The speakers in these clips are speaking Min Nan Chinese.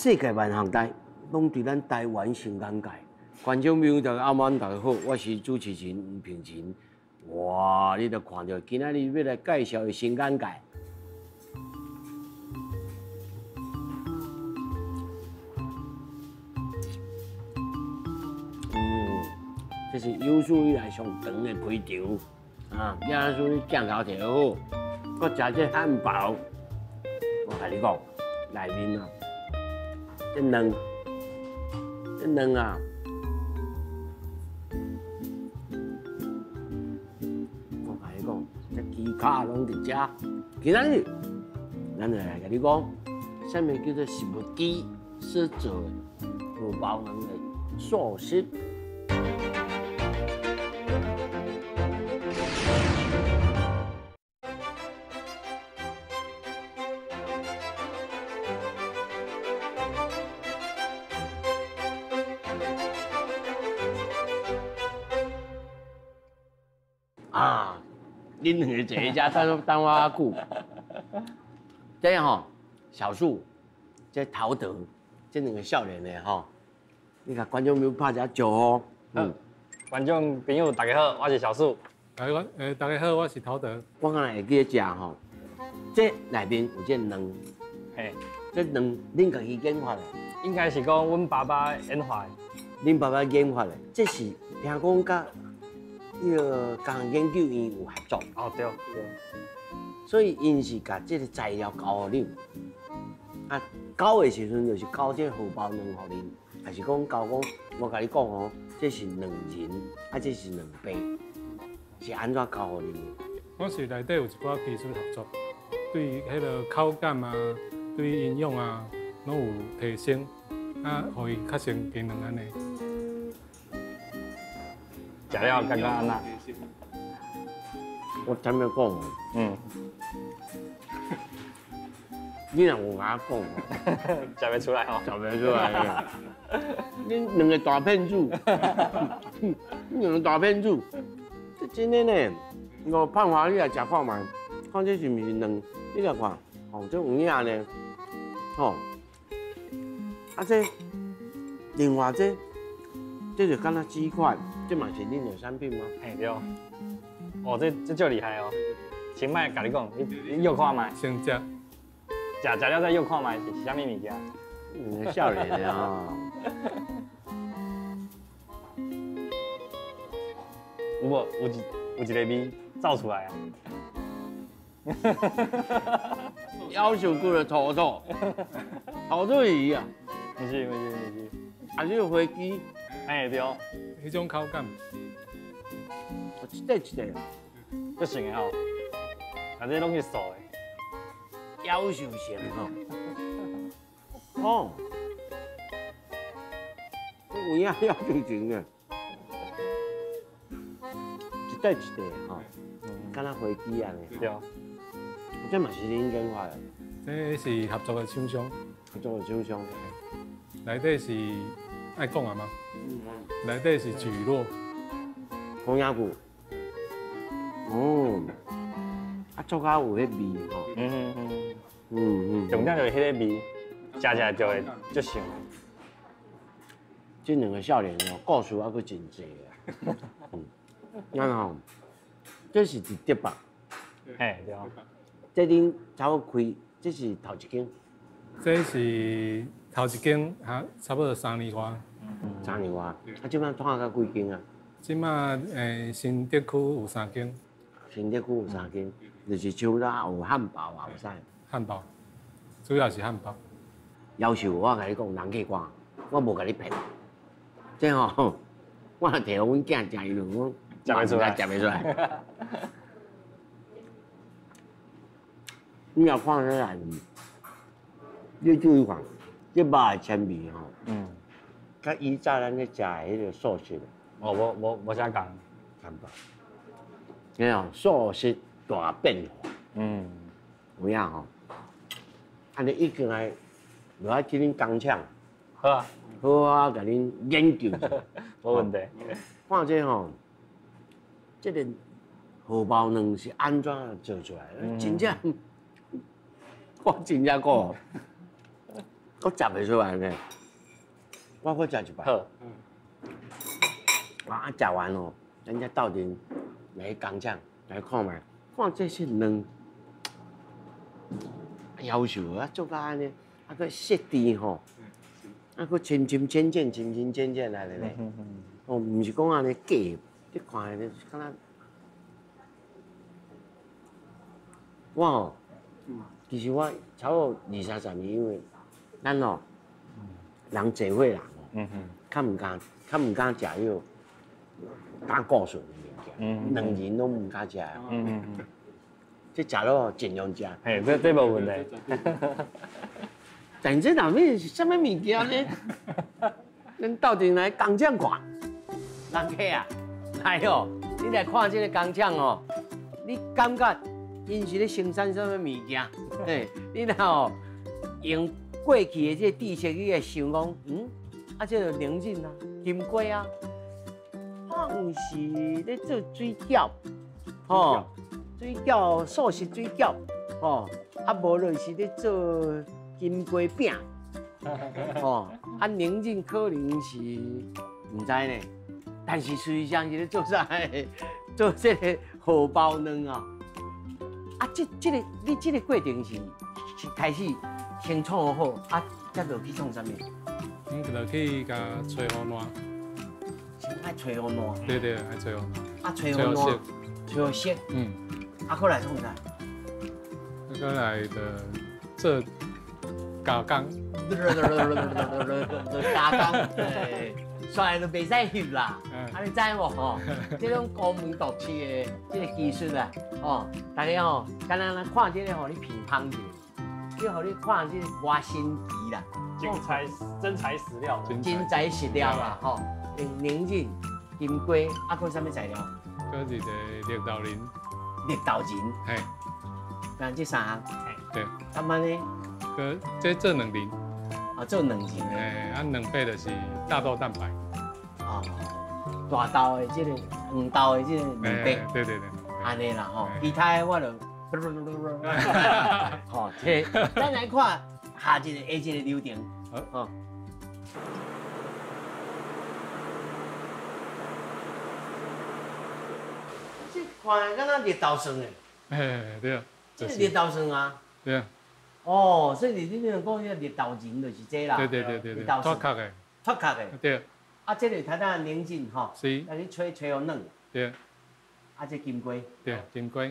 世界萬項代，攏佇咱台灣新眼界。觀眾朋友大家暗晚大家好，我是主持人吳平仁。哇，你著看著今仔日欲來介紹的新眼界。嗯，這是有史以來上長的開場啊！你若說你鏡頭摕好，閣食這漢堡，我共你講，內面啊，這卵，這卵啊，我共你講，這雞跤攏佇遮。今仔日，咱就來共你講，啥物叫做食物機所做的荷包卵的素食。啊！恁兩个坐佇遮等等我較久。這吼，小樹，這陶德，這兩个少年的吼，你共觀眾朋友拍一下招呼。嗯，觀眾朋友大家好，我是小樹。大家大家好，我是陶德。我敢若會記得食吼，這內面有這卵，嘿，這卵恁家己研發的？應該是講阮爸爸研發的。恁爸爸研發的，這是聽講佮彼个工學研究院有合作。哦，對對。所以𪜶是共這个材料交予恁，啊，交的時陣就是交這荷包卵予恁，還是講交講，我共你講哦，這是卵仁，啊，這是卵白，是按怎交予恁的？我是內底有一寡技術合作，對彼个口感啊，對營養啊，攏有提升，啊，予伊較成雞卵按呢。食了感覺按怎？我坦白講，你若有共我講，食袂出來吼，食袂出來。恁兩个大騙子，恁兩个大騙子，這真的呢。我胖華，你來食看覓，看這是毋是卵？你來看，哦，這有影呢，吼。啊，這另外這，這就敢若雞塊，這嘛是恁的產品嗎？嘿對。哦，這這足厲害哦！先莫共你講，你臆看覓。先食。食食了再臆看覓是啥物物件？嗯，少年的啊。有無？有一个味走出來啊！夭壽骨的土土，土土魚啊！毋是毋是毋是，啊，這個飛機，哎對，彼種口感。一塊一塊，足像的吼，啊這攏是素的，夭壽型吼。哦，有影夭壽型的，一塊一塊吼，敢若飛機按呢。對。這嘛是恁研發的？這是合作的廠商。合作的廠商。內底是愛講啊嗎？內底是蒟蒻。紅牙菇。哦，啊，做較有彼味吼。重點就是彼个味，食起來就會足像。這兩个少年哦，故事猶閣真濟啊。嗯，咱吼，這是佇竹北。嘿，對。這恁差不多開，這是頭一間。這是頭一間，哈，差不多三年外。三年外，啊，這擺拓到幾間啊？這擺新竹區有三間。新竹區有三間，就是像咱有漢堡啊，有啥？漢堡，主要是漢堡。夭壽，我共你講，人客看，我無共你騙。這吼，我若提予阮囝食，伊就講食袂出來，食袂出來。你若看起來，你注意看，這肉的纖維吼，佮以早咱咧食的彼个素食。哦，無無無啥仝。差不多。你看素食大變化。有影吼？按呢已經來落來去恁工廠。好啊。好啊，共恁研究一下。無問題。看這吼，這个荷包卵是按怎做出來的？真正，我真正講，我食袂出來呢，我閣食一擺。好。啊，食完哦，咱才鬥陣來工廠來看覓，看這是卵，夭壽啊，做甲按呢，啊閣細緻吼，啊閣深深淺淺，深深淺淺來咧。哦，毋是講按呢假，你看咧，敢若我吼，其實我差不多二三十年，因為咱吼人濟歲人吼，較毋敢，較毋敢食彼個膽固醇的物件，兩人攏毋敢食。這食了盡量食。嘿，這無問題。但這內面是啥物物件呢？咱鬥陣來工廠看，人客啊，來哦，你來看這個工廠哦，你感覺𪜶是咧生產啥物物件？嘿，你若吼用過去的這個知識，你會想講，啊，這個寧靜啊，金瓜啊，可能是咧做水餃，吼，水餃素食水餃，吼，啊無就是咧做金瓜餅，吼，啊寧靜可能是毋知呢，但是事實上是咧做啥？做這個荷包卵啊！啊，這個你這個過程是開始先創好，啊，才落去創啥物？阮就落去共吹予爛。先愛吹予爛。對對，愛吹予爛。啊，吹予爛，吹予熟。啊，閣來創啥？閣來就做加工。加工，煞來就袂使翕啦。啊，你知無吼？這種高門獨市的這個技術啊，吼，大家吼，敢若咱看這個，予你品芳者，你予你看這個偌神奇啦。真材實料。真材實料啦，吼，用寧靜、金瓜，啊，閣啥物材料？閣一個綠豆仁。綠豆仁。嘿。那這三項。對。啊，按呢？閣這做兩仁。啊，做兩仁。嘿，啊，兩塊就是大豆蛋白。哦。大豆的這個，黃豆的這個兩塊。對對對。按呢啦吼，其他的我就，吼，這咱來看下一個下一個流程。好。這看敢若綠豆蒜的。嘿，對啊。這是綠豆蒜啊。對啊。哦，所以你你講彼個綠豆仁就是這啦。對對對對對。綠豆蒜。脫殼的。脫殼的。對。啊，這個頭拄寧靜吼，是。啊，你吹吹予軟。對。啊，這金瓜。對，金瓜。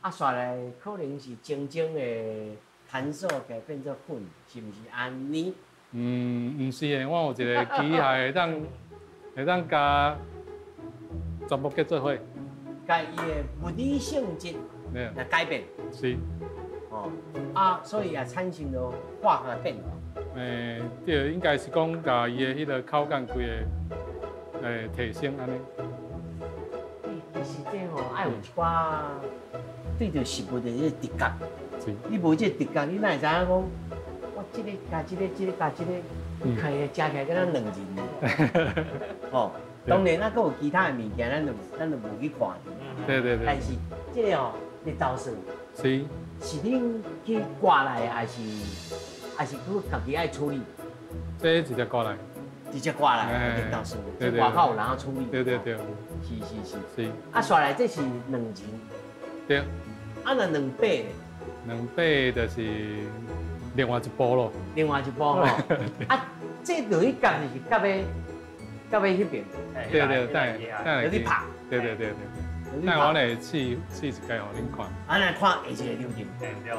啊，煞來可能是精精的彈塑給變做粉，是毋是按呢？毋是的，我有一個機械會當共全部結做伙。共伊的物理性質來改變。是。哦，啊，所以也產生了化學變化。對，應該是講共伊的彼個口感規個提升按呢。其實這吼愛有一寡對著食物的彼個直覺。是。你無這個直覺，你哪會知影講？我這個加這個，這個加這個，看伊食起來敢若兩人。吼，當然啊，閣有其他的物件，咱就無去看。對對對。但是這個吼，綠豆蒜。是。是恁去割來的，還是閣家己愛處理？這直接割來。直接割來，綠豆蒜，這外口有人處理。對對對。是是是。是。啊，煞來這是兩仁。對。啊，若兩塊咧？兩塊就是另外一步咯。另外一步吼。啊，這落去夾就是夾欲彼邊。對對，等下落去拍。對對對對。那我來試試一擺，予恁看。啊，來看下一個流程。對對。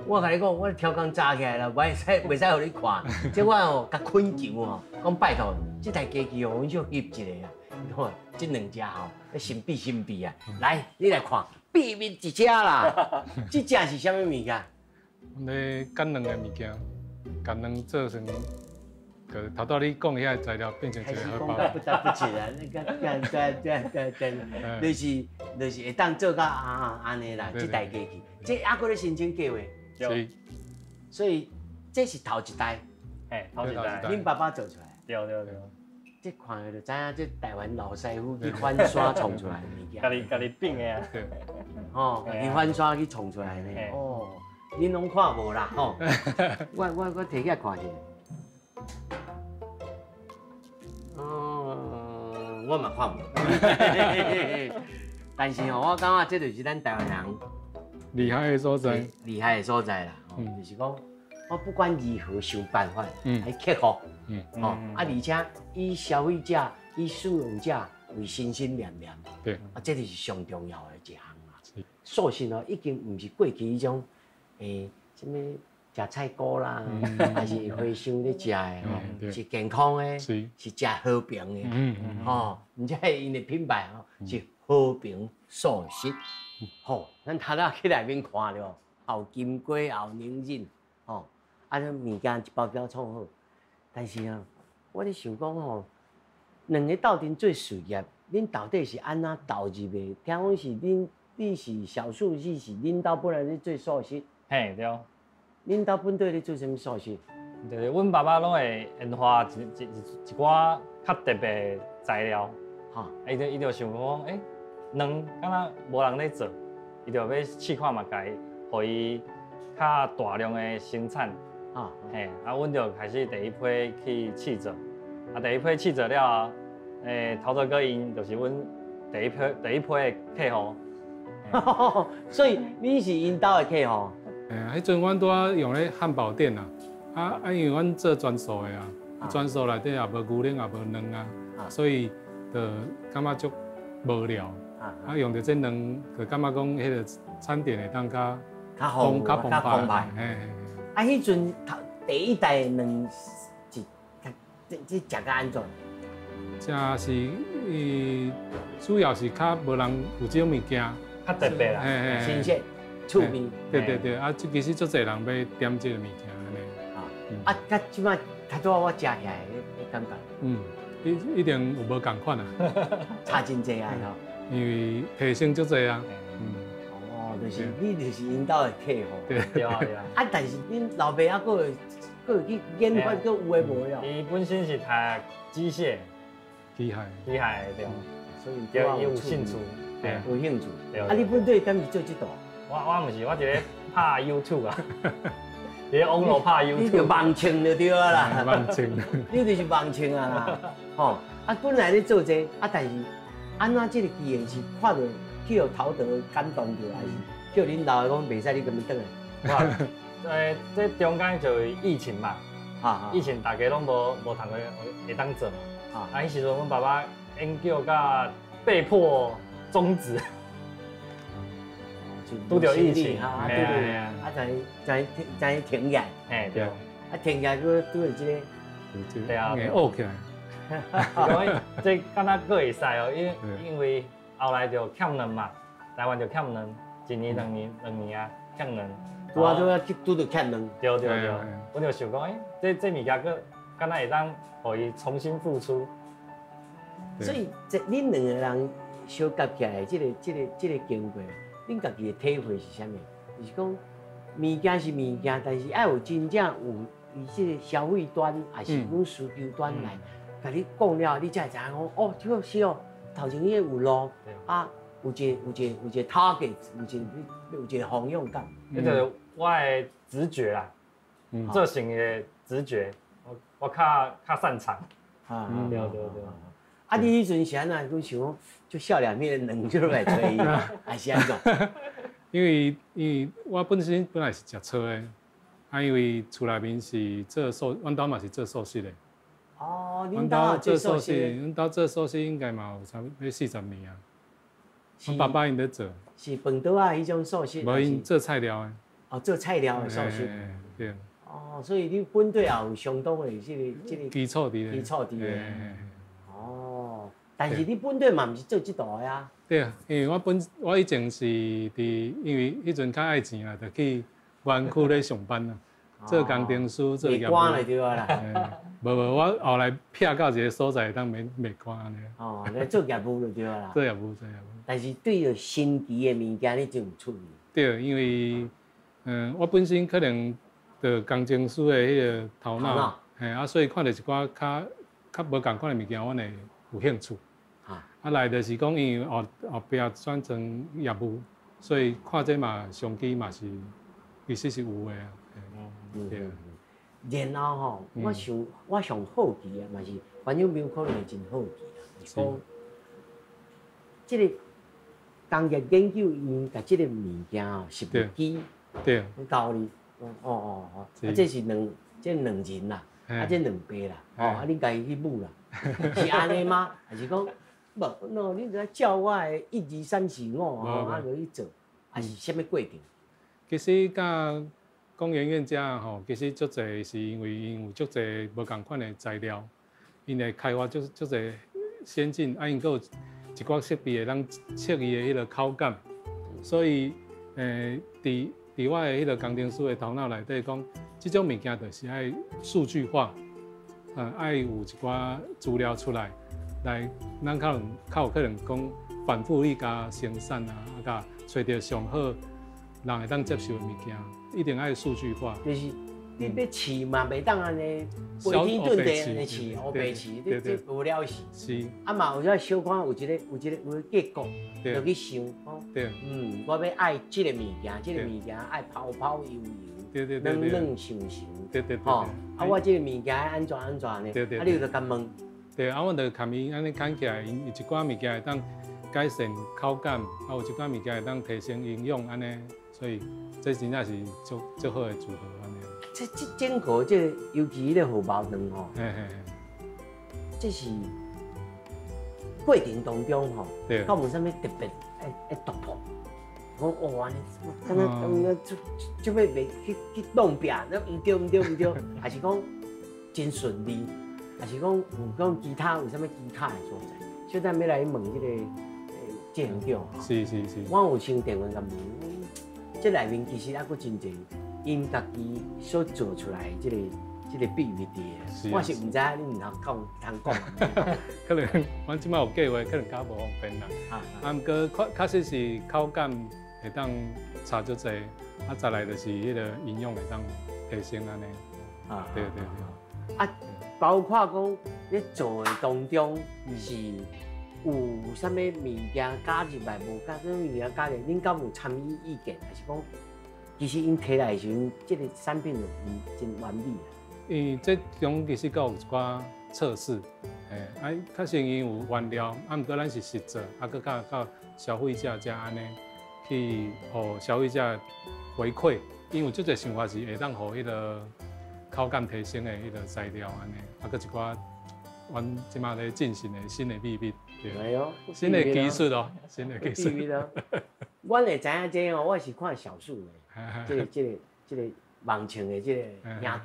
我共你講，我超工早起來啦，袂使袂使予你看。這我哦，共懇求吼，講拜託，這台機器哦，阮小翕一下啊。你看這兩隻吼，神秘神秘啊。來，你來看，秘密一隻啦。這隻是啥物物件？阮咧擀卵的物件，共卵做成，就頭拄你講遐個材料變成一個荷包。不得不切啊！那個對對對對，就是會當做到啊按呢啦，這台機器，這猶閣咧申請計劃。是，所以這是頭一代，嘿，頭一代，恁爸爸做出來。對對對。這看就知影，這台灣老師傅去翻山創出來的物件。家己家己變的啊。對。吼，家己翻山去創出來的呢。哦，恁攏看無啦吼？我提起來看一下。哦，我嘛看無。但是吼，我感覺這就是咱台灣人厲害的所在。厲害的所在啦，就是講，我不管如何想辦法來克服。哦，啊，而且以消費者、以使用者為心心念念，啊，這就是上重要的一項啦。素食哦，已經毋是過去彼種，啥物食菜菇啦，還是和尚咧食的吼，是健康的，是食和平的，吼，而且𪜶的品牌吼是和平素食。吼，咱頭仔去內面看著，有金瓜，有寧人，吼，啊，這物件一包包創好。但是啊，我咧想講吼，兩个鬥陣做事業，恁到底是按怎投入的？聽講是恁，你是小樹，你是恁兜本來咧做素食。嘿，對。恁兜本底咧做啥物素食？就是阮爸爸攏會研發一寡較特別材料，哈，伊就想講，欸，卵敢若無人咧做，伊就欲試看嘛，共伊，予伊較大量的生產。啊，嘿，啊，阮就開始第一批去試做，啊，第一批試做了後，陶德哥𪜶就是阮第一批的客戶，所以你是𪜶兜的客戶。欸，彼陣阮拄仔用咧漢堡店啊，啊，因為阮做全素的啊，全素內底也無牛奶也無卵啊，所以就感覺足無聊，啊，用著這卵，就感覺講彼個餐點會當較較豐較澎湃。啊，彼陣頭第一代卵是，這食甲按怎？食是，伊主要是較無人有這種物件，較特別啦，新鮮、趣味。對對對，啊，其實足濟人欲點這個物件按呢。啊，啊，這擺頭拄仔我食起來，彼感覺。嗯，一定有無仝款啊。差真濟啊！吼。因為提升足濟啊。哦，就是你就是𪜶兜的客戶。對對啊對啊。啊，但是恁老爸猶閣會閣會去研發，閣有的無的哦。伊本身是讀機械。機械。機械對。所以對，伊有興趣。對，有興趣。啊，你本底敢是做這道？我毋是，我一个拍 YouTube 啊，佇咧網路拍 YouTube。你就網穿就對啊啦。網穿。你就是網穿啊啦。吼，啊，本來咧做這個，啊，但是按怎這個機緣是看著去予陶德感動著，還是叫恁老爸講袂使你共伊轉來？哇，這中間就疫情嘛，疫情大家攏無通會當做嘛。啊，彼時陣阮爸爸研究甲被迫終止。拄著疫情，啊，拄著，啊，才停業。嘿，對。啊，停業閣拄著這個，對啊，會僫起來。講這敢若閣會使哦，因為後來就欠卵嘛，台灣就欠卵，一年、兩年、兩年啊，欠卵。拄啊拄啊去拄著欠卵。對對對，我就想講，欸，這物件閣敢若會當予伊重新復出。所以，這恁兩個人相夾起來，這個經過，恁家己的體會是啥物？就是講，物件是物件，但是愛有真正有伊這個消費端，還是講需求端來，共你講了，你才會知影講，哦，這個是哦，頭前彼個有路，啊，有一個 target，有一個方向感。這就是我的直覺啦，做生意的直覺，我較擅長。啊，對對對。啊，你彼陣是按怎？講想講，就少年彼个卵就來揣伊，還是按怎？因為我本身本來是食素的，啊，因為厝內面是做素，阮兜嘛是做素食的。哦，恁兜做素食？阮兜做素食應該嘛有差不多40年啊。阮爸爸𪜶咧做。是飯桌仔彼種素食？無，𪜶做菜料的。哦，做菜料的素食。對。哦，所以你本底也有相當的這個基礎佇咧。基礎佇咧。哦，但是你本底嘛毋是做這道的啊。對啊，因為我以前是佇，因為彼陣較愛錢啦，就去園區咧上班啦，做工程師，做業務。賣肝就對啦。無無，我後來撇到一個所在，當免賣肝按呢。哦，來做業務就對啦。做業務，做業務。但是對著新奇的物件，你就有趣味。對，因為我本身可能著工程師的彼個頭腦，嘿啊，所以看著一寡較較無仝款的物件，阮會有興趣。啊，來就是講，因為後後壁轉成業務，所以看這嘛商機嘛是其實是有的啊。對。然後吼，我想我上好奇啊，嘛是觀眾朋友可能會真好奇啦，就是講這個工業研究院共這個物件吼，食物機教你，哦哦哦，啊這是兩這兩人啦，啊這兩爸啦，哦啊恁家己去舞啦，是按呢嗎？還是講無？喏，你就照我的一二三四五吼，啊落去做，還是啥物過程？其實佮工研院遮吼，其實足濟是因為𪜶有足濟無仝款的材料，𪜶會開發足足濟先進，啊𪜶閣有一寡設備會當測伊的彼個口感，所以佇我的彼個工程師的頭腦內底講，這種物件就是愛數據化，愛有一寡資料出來，來咱可能較有可能講反覆去共生產啊，啊，共揣著上好人會當接受的物件，一定愛數據化。就是你欲試嘛，袂當按呢，飛天遁地按呢試，烏白試，你這無了時。啊嘛有遮小可有一个有一个有個結果，就去想講，我欲愛這個物件，這個物件愛泡泡油油，軟軟鬆鬆，吼，啊我這個物件愛按怎按怎呢？啊你就共問。對，啊，阮就共伊按呢講起來，𪜶有一寡物件會當改善口感，啊有一寡物件會當提升營養，按呢，所以這真正是足足好的組合按呢。這整個這個，尤其彼個荷包卵吼，這是過程當中吼，敢有啥物特別會突破？講哦，按呢，敢若敢若就就欲袂去去弄壁，那毋對毋對毋對，還是講真順利，還是講有講其他有啥物其他的所在？小等欲來問這個執行長。我有先電話共問，這內面其實猶閣真濟。𪜶家己所做出來的這個秘密佇，我是毋知影你毋通講通講。可能阮這擺有計劃，可能較無方便啦。啊，毋過確確實是口感會當差足濟，啊，再來就是彼個營養會當提升按呢。啊，對對對。啊，包括講咧做的當中是有啥物物件加入來，無加啥物物件加入，恁敢有參與意見，還是講？其實𪜶提來的時陣，這個產品就真完美啊。因為這中其實閣有一寡測試，啊，確實𪜶有原料，啊，毋過咱是實做，啊，閣較到消費者遮按呢去予消費者回饋，因為有足濟想法是會當予彼個口感提升的彼個材料按呢，啊，閣一寡阮這馬咧進行的新的秘密，對，新的技術哦，新的技術。阮會知影這哦，我是看小樹的。這個網情的這個影帶啦，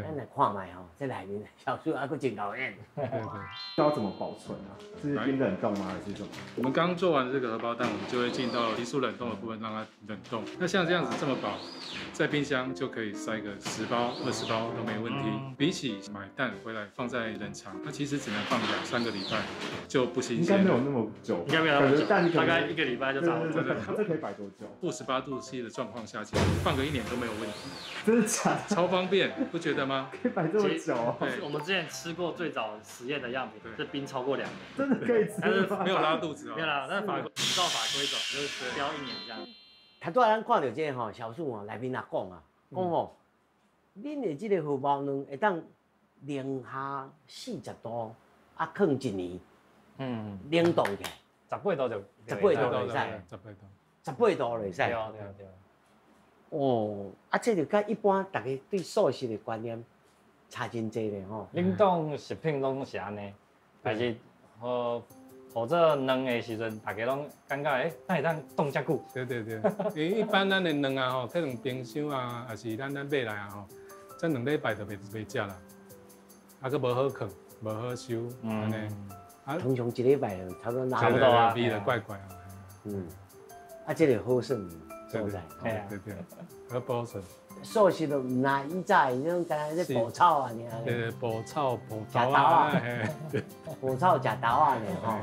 咱來看覓吼，這內面小樹還閣真𠢕演。對對。要怎麼保存啊？是冰冷凍嗎？還是什麼？我們剛做完這個荷包蛋，我們就會進到急速冷凍的部分，讓它冷凍。那像這樣子這麼薄，在冰箱就可以塞個10包、20包都沒問題。比起買蛋回來放在冷藏，它其實只能放2、3個禮拜就不新鮮。應該沒有那麼久，應該沒有那麼久，大概一個禮拜就差不多。這可以擺多久？-18度C 的狀況下，其實放個1年都沒有問題。真的假的？超方便，不覺得嗎？可以擺這麼久？對，我們之前吃過最早實驗的樣品，是冰超過2年，真的可以吃，但是沒有拉肚子哦。沒有啦，那法規照法規走，就是標1年這樣。頭拄仔咱看著這個吼，小樹吼內面也講啊，講吼，恁的這個荷包卵會當零下40度，啊，囥一年，冷凍起來， 18度就18度就會使，18度，18度就會使。對對對。哦，啊，這就佮一般大家對素食的觀念差真濟咧吼。冷凍食品攏是按呢，但是予做卵的時陣，大家攏感覺欸，哪會當凍遮久？對對對，因為一般咱的卵啊吼，可能冰箱啊，還是咱買來啊吼，這2禮拜就袂食啦，啊，閣無好囥，無好收，按呢。通常一禮拜就差不多差不多啊，味就怪怪啊。啊，這個好耍所在，對對，好保存。素食就毋若以早的那種，敢若咧爆炒啊，爾。對，爆炒、爆豆啊，爆炒食豆仔爾吼。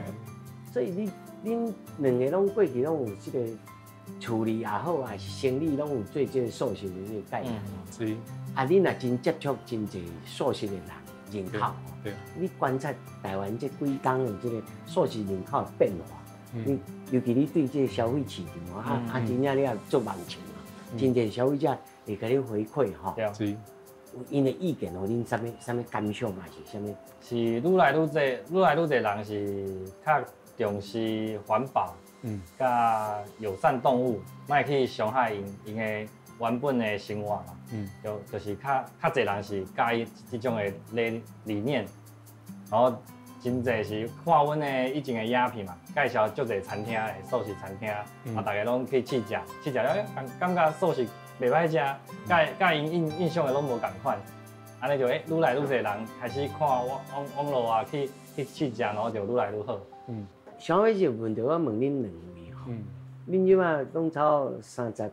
所以你恁兩個攏過去攏有這個處理也好，還是生理攏有做這個素食的這個概念。是。啊，恁若真接觸真濟素食的人人口。對。你觀察台灣這幾工的這個素食人口的變化，你尤其你對這個消費市場啊，啊，真正你也做網情啊，真濟消費者會共你回饋吼。對。𪜶的意見予恁啥物啥物感想嘛是啥物？是愈來愈濟，愈來愈濟人是較重視環保，佮友善動物，莫去傷害𪜶𪜶的原本的生活嘛。就是較較濟人是佮意這種的理念，然後真濟是看阮的以前的影片嘛，介紹足濟餐廳的素食餐廳，啊，逐个攏去試食，試食了感覺素食袂歹食，佮佮𪜶印象的攏無仝款，按呢就欸，愈來愈濟人開始看網網網路啊，去試食，然後就愈來愈好。想欲這個問題，我問恁兩位吼，恁這擺攏超三十，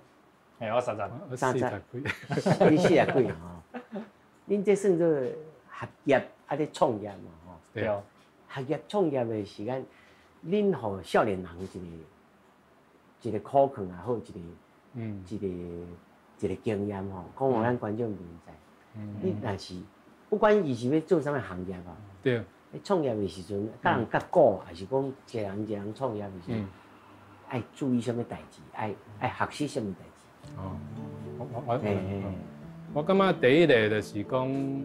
嘿，我三十，三十幾，你四十幾吼？恁這算做學業啊咧創業嘛吼？對。學業創業的時間，恁予少年人一個一個苦勸也好，一個一個一個經驗吼，講予咱觀眾朋友知。你若是不管伊是欲做啥物行業啊，你創業的時陣，佮人夾股，還是講一個人一個人創業的時陣，愛注意啥物代誌，愛學習啥物代誌？哦，我感覺第一个就是講，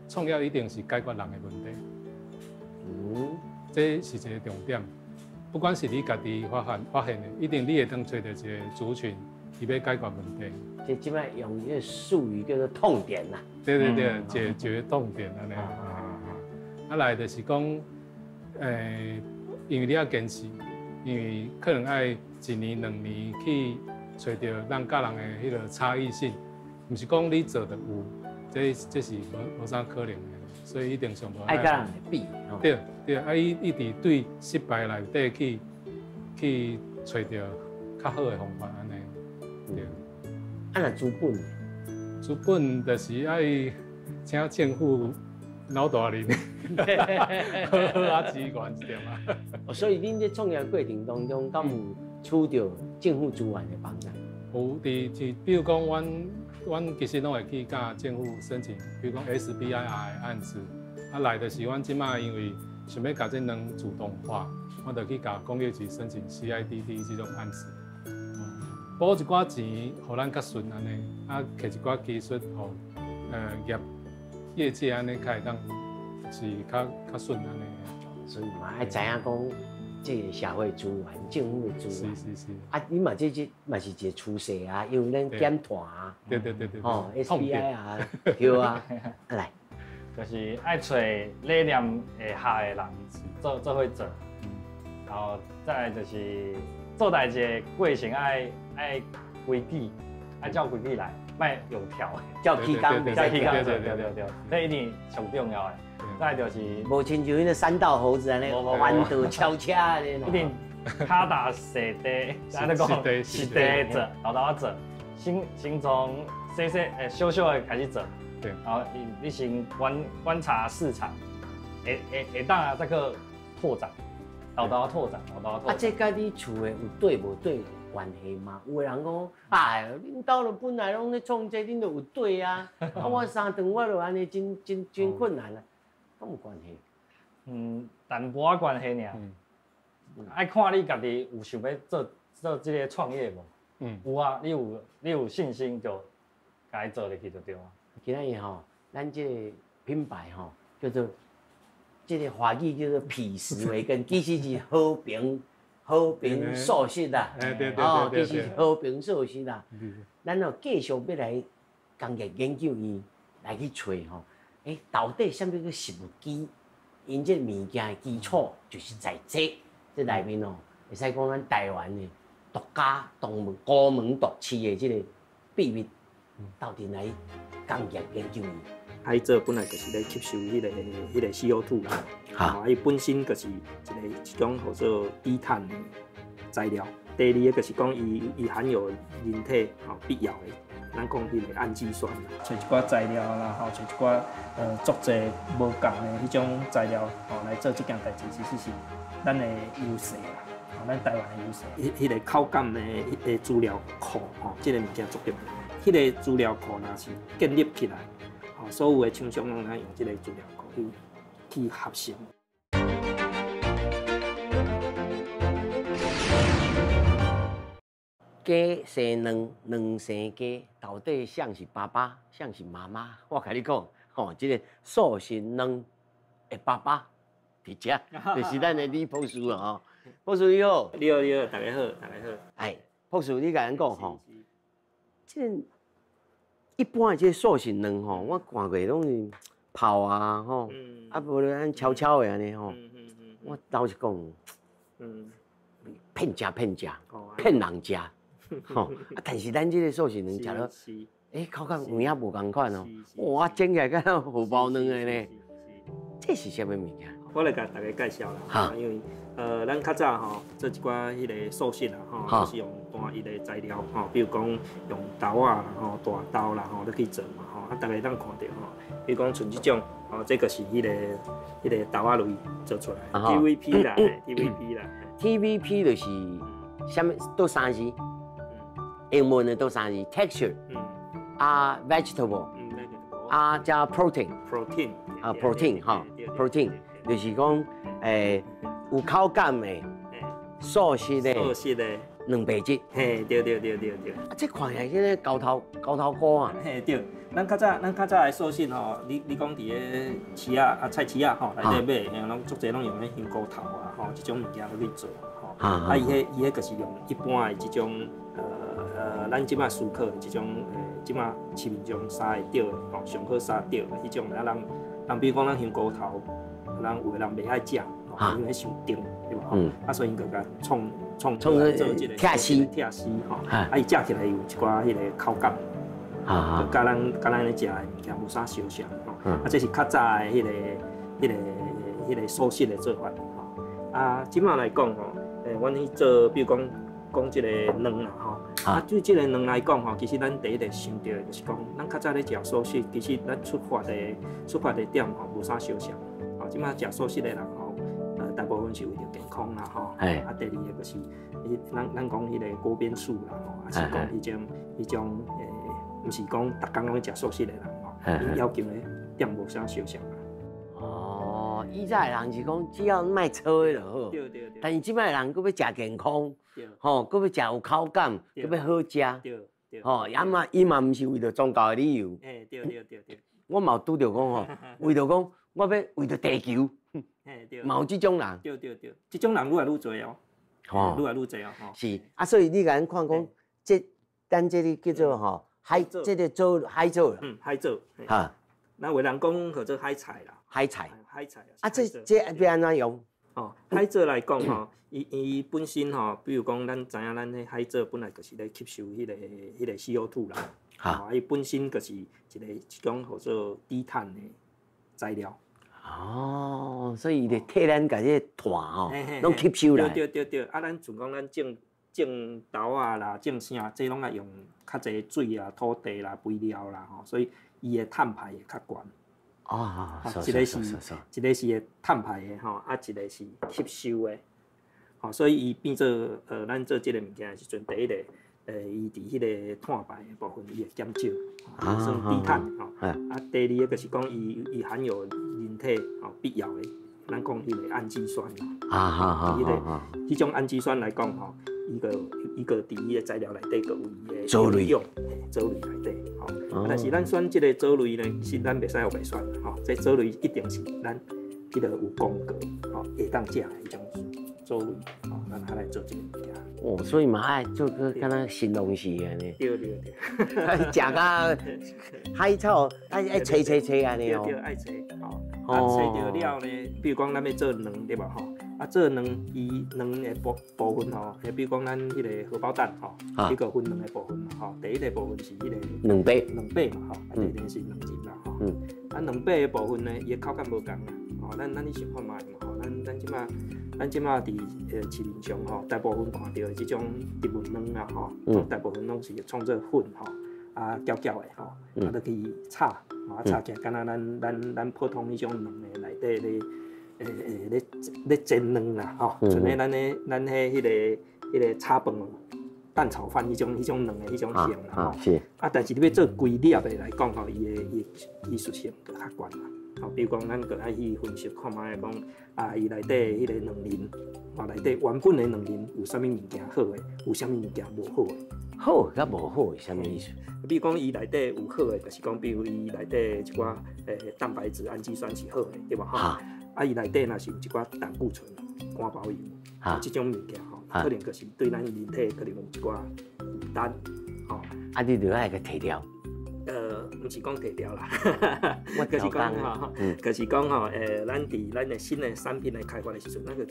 創業一定是解決人的問題。這是一個重點。不管是你家己發現的，一定你會當揣著一個族群，伊欲解決問題。這這擺用這個術語叫做痛點啦。對對對，解決痛點按呢。啊來就是講，因為你要堅持，因為可能愛一年兩年去揣著咱佮人的彼個差異性，毋是講你做就有，這是無啥可能的，所以一定上無愛佮人比。對對，啊伊一直對失敗內底去揣著較好的方法按呢。對。啊，若資本，資本就是愛請政府老大人，好好啊支援一點啊。哦，所以恁這創業過程當中，敢有取著政府資源的幫助？有，佇比如講，阮其實攏會去佮政府申請，比如講 SBIR 的案子，啊來就是阮這擺因為想欲共這卵自動化，我就去共工業局申請 CIDD 這種案子，補一寡錢，予咱較順按呢，啊，摕一寡技術，予業界按呢較會當是較順按呢。所以嘛愛知影講，這個社會資源、政府的資源。是是是。啊，你嘛這嘛是一個趨勢啊，因為咱減碳啊。對對對對。哦，SBIR，對啊，來，就是愛揣理念會合的人做伙做，然後再來就是做代誌的過程愛規矩，愛照規矩來，莫用跳的。照起工，照起工做，對對對，這一定上重要的。再就是，無親像彼個山道猴子按呢，彎道超車按呢。一定跤踏實地，按呢講，實地做，沓沓仔做，先從細細小小的開始做，然後你先觀察市場，會當啊再去拓展，沓沓拓展，沓沓拓展。啊，這佮你厝的有對無對有關係嗎？有的人講，哎，恁兜就本來攏咧創這，恁就有對啊。啊，我三頓我就按呢，真真真困難啊，敢有關係？嗯，淡薄仔關係爾。愛看你家己有想欲做做這个創業無？有啊，你有信心就共伊做入去就對啊。今仔日吼，咱這個品牌吼叫做這个華語叫做彼時為根，其實是和平素食啦。哦，其實是和平素食啦。咱哦繼續欲來工業研究院來去揣吼，欸，到底啥物叫食物基？𪜶這个物件的基礎就是在這內面哦，會使講咱台灣的獨家、獨門、孤門獨市的這个秘密，鬥陣來工業研究院。海藻本來就是咧吸收彼个 CO2 啦，啊，伊本身就是一種號做低碳的材料。第二个就是講伊含有人體吼必要的，咱講彼个氨基酸啦。揣一寡材料啦，吼，揣一寡足濟無仝的彼種材料吼來做這件代誌，其實是咱的優勢啦，吼，咱台灣的優勢。彼个口感的彼个資料庫吼，這个物件足重要。彼个資料庫若是建立起來，吼，所有的厂商攏用這個資料庫去合成。雞生卵，卵生雞，到底誰是爸爸，誰是媽媽？我共你講，吼，這個素食卵的爸爸佇遮，就是咱的李博士啊！吼，博士你好，你好，你好，大家好，大家好。哎，博士，你共咱講吼，這個一般的這個素食卵吼，我看過攏是泡啊，吼，啊無咧按悄悄的按呢吼。我老實講，騙食騙食，騙人食。吼，啊！但是咱這個素食卵食了，欸，口感有影無仝款哦。哇，煎起来敢若荷包卵的呢。這是啥物物件？我來共大家介紹啦。因為咱較早吼做一寡彼個素食啦，吼，就是用單一的材料吼，比如講用豆仔啦，吼，大豆啦，吼，咧去做嘛，吼。啊，大家會當看著吼，比如講像這種，吼，這個是彼個豆仔類做出來，TVP 啦，TVP 啦。 TVP 就是啥物？倒三字？英文的倒三字，texture，啊，vegetable，啊，加 protein， protein，啊，protein 哈，protein 就是講有口感的素食的，素食的蛋白質，嘿，對對對對對。啊，這看起來這個猴頭菇啊，嘿對，咱較早的素食吼，你講佇咧市仔啊菜市仔吼內底買，攏足濟攏用彼香菇頭啊吼，這種物件落去做吼。啊，伊彼就是用一般的這種。咱這擺思考的這種，這擺市面上殺會著的，吼，上好殺著的彼種，啊，人比如講咱香菇頭，人有的人袂愛食，吼，因為彼傷甜，對無？啊，所以𪜶就共創創做這個拆絲，拆絲吼，啊，伊食起來有一寡彼個口感，就佮咱咧食的物件無啥相像，吼。啊，這是較早的彼個素食的做法，吼。啊，這擺來講吼，阮去做，比如講。講這個卵啦吼，啊對這個卵來講吼，其實咱第一個想著的就是講，咱較早咧食素食，其實咱出發的點吼無啥相像。吼，這擺食素食的人吼，大部分是為著健康啦吼。啊，第二個就是，咱講彼個鍋邊素啦吼，啊是講彼種，毋是講逐工攏食素食的人吼，𪜶要求的點無啥相像。哦，以前的人是講只要莫操的就好，對對對。但是這擺的人閣欲食健康，吼，閣欲食有口感，閣欲好食，對對。吼，啊嘛，伊嘛毋是為著宗教的理由。欸，對對對對。我嘛有拄著講吼，為著講我欲為著地球，嘛有這種人。對對對，這種人愈來愈濟哦。吼，愈來愈濟哦。是啊，所以你共咱看講，這咱這個叫做吼海，這個藻海藻。嗯，海藻。哈。那有人講叫做海菜啦。海菜。海菜啊，這欲按怎用？哦，海藻來講吼，伊本身吼，比如講，咱知影咱彼海藻本來就是咧吸收彼個 CO2 啦，吼，伊本身就是一種叫做低碳的材料。哦，所以伊就替咱共這個碳吼，攏吸收來。對對對對，啊，咱像講咱種豆仔啦，種啥，這攏愛用較濟水啊、土地啦、肥料啦，吼，所以伊的碳排會較懸。哦，一個是會碳排的吼，啊，一個是吸收的，吼，所以伊變做咱做這個物件的時陣，第一個，伊佇彼個碳排的部分，伊會減少，算低碳吼。啊，第二個就是講，伊含有人體吼必要的，咱講彼個氨基酸。啊彼種氨基酸來講吼，伊個佇伊個材料內底，閣有伊的藻類，藻類內底。但是咱選這個藻類呢，其實咱袂使予白選，吼，這藻類一定是咱彼個有公告，吼，會當食的彼種藻類，吼，咱才來做這個物件。哦，所以嘛愛做個敢若神農氏按呢。對對對。食甲海草愛揣揣揣按呢哦。對對，愛揣，吼。啊，揣著了呢，比如講咱欲做卵對無吼？啊，做卵伊卵的部分吼，比如講咱彼個荷包蛋吼，彼個分兩個部分嘛吼。第一個部分是彼個卵白，卵白嘛吼，啊，第二個是卵仁啦吼。啊，卵白的部分呢，伊的口感無仝啦。吼，咱去想看覓嘛吼，咱這擺佇市面上吼，大部分看著的這種植物卵啊吼，大部分攏是創做粉吼，啊，攪攪的吼，啊，落去炒，啊，炒起來敢若咱普通彼種卵的內底咧。咧煎卵啦，吼，像咧咱彼個炒飯，蛋炒饭彼种卵的彼种型啦吼。是。啊，但是你欲做规粒的来讲吼，伊的伊艺术性就较悬啦。吼，比如讲，咱阁爱去分析看覓讲，啊，伊内底彼个卵磷，吼，内底原本的卵磷有啥物物件好的，有啥物物件无好的。好佮无好是啥物意思？比如讲，伊内底有好的，就是讲，比如伊内底一寡蛋白质、氨基酸是好的，对无吼？啊，伊内底若是有一寡胆固醇、肝包油，这种物件吼，可能就是对咱人体可能有一寡负担，吼。啊，你就爱共提掉。毋是讲提掉啦，就是讲吼，就是讲吼，咱伫咱的新的产品的开发的时阵，咱就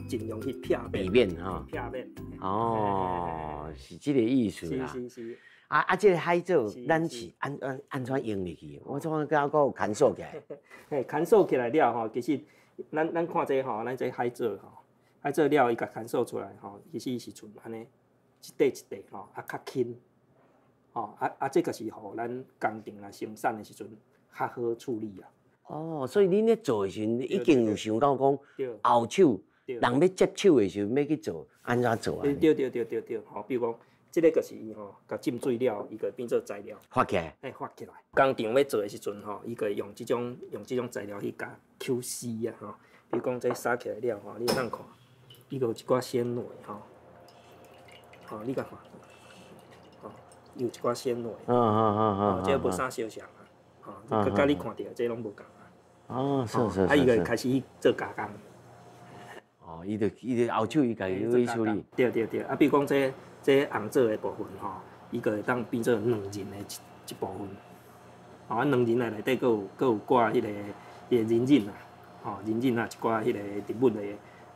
尽量去避免。避免吼。避免。哦，是这个意思啦。是是是。啊啊，这个海藻，咱是按怎用入去？我怎感觉阁有牵索起来？嘿，牵索起来了吼，其实咱看这吼，咱这海藻吼，海藻了伊共牵索出来吼，其实是賰按呢一块一块吼，啊较轻。吼啊啊，这个是予咱工厂来生产的时阵较好处理啊。哦，所以恁咧做的时阵，已经有想到讲后手人欲接手的时阵，欲去做按怎做啊？对对对对对，吼，比如讲，这个就是伊吼，共浸水了，伊就变做材料。发起来。嘿，发起来。工厂欲做的时阵吼，伊就用这种材料去共 QC 啊吼。比如讲这杀起来了吼，你通看，伊阁有一寡纤维吼，吼，你共看。有一寡纤维，这个无啥相像啊，吼，佮你看著这拢无仝啊。哦，是是是。啊，伊就开始去做加工。哦，伊就后手伊家己去处理。对对对，啊，比如讲这红枣的部分吼，伊阁会当变做卵仁的一部分。吼，啊，卵仁的内底阁有挂彼个仁仁啊，吼，仁仁啊一寡彼个植物的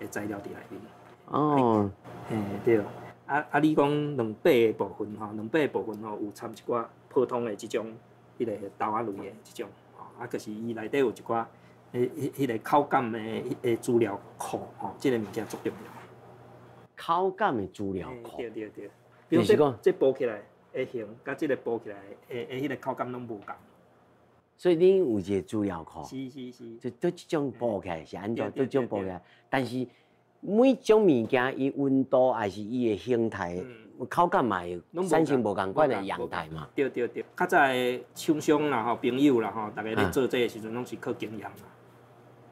材料伫内面。哦。嘿，对。啊啊！你讲卵白的部分吼，卵白的部分吼，有掺一寡普通的这种彼个豆仔类的这种吼，啊，就是伊内底有一寡彼个口感的资料库吼，这个物件足重要。口感的资料库。对对对。比如这这剥起来的形，佮这个剥起来的彼个口感拢无仝。所以恁有一个资料库。是是是。就佗一种剥起来是按怎？佗一种剥起来，但是。每种物件，伊温度还是伊的形态、口感嘛，会产生无仝款的样态嘛。对对对，较早的厂商啦吼，朋友啦吼，逐家咧做这个时阵，拢是靠经验啦。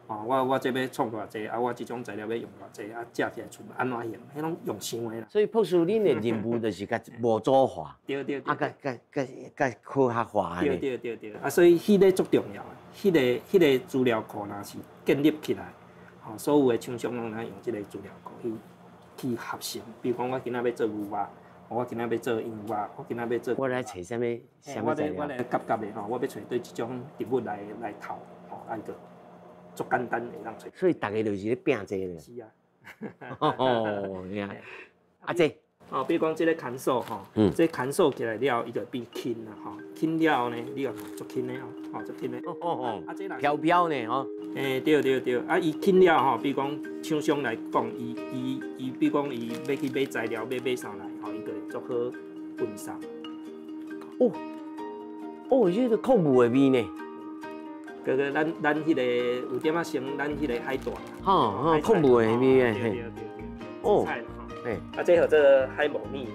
哦，我这欲创偌济，啊，我这种材料欲用偌济，啊，食起来賰按怎形，彼拢用想的啦。所以博士，恁的任务就是共模组化，对对啊，共共共共科学化。对对对对，啊，所以彼个足重要的，彼个资料库若是建立起来。所有的厂商拢通用这个资料库去合成。比如讲，我今仔欲做牛肉，我今仔欲做羊肉，我今仔欲做。我来揣啥物？啥物材料？我来夹夹的吼，我欲揣佗一种植物来头，吼，啊，就足简单会当揣。所以逐家就是咧拼这个。是啊。哦，你看，啊这。哦，比如讲这个牵索吼，这牵索起来了，伊就变轻啦吼，轻了后呢，你看足轻的哦，吼足轻的。哦哦，啊这飘飘呢吼。欸，对对对，啊伊轻了吼，比如讲厂商来讲，伊比如讲伊欲去买材料，欲买啥来吼，伊就会足好运送。哦，哦，这个矿物的味呢？哥哥，咱彼个有点仔像咱彼个海带。哈哈，矿物的味对对对对。哦。啊，这叫做海木耳，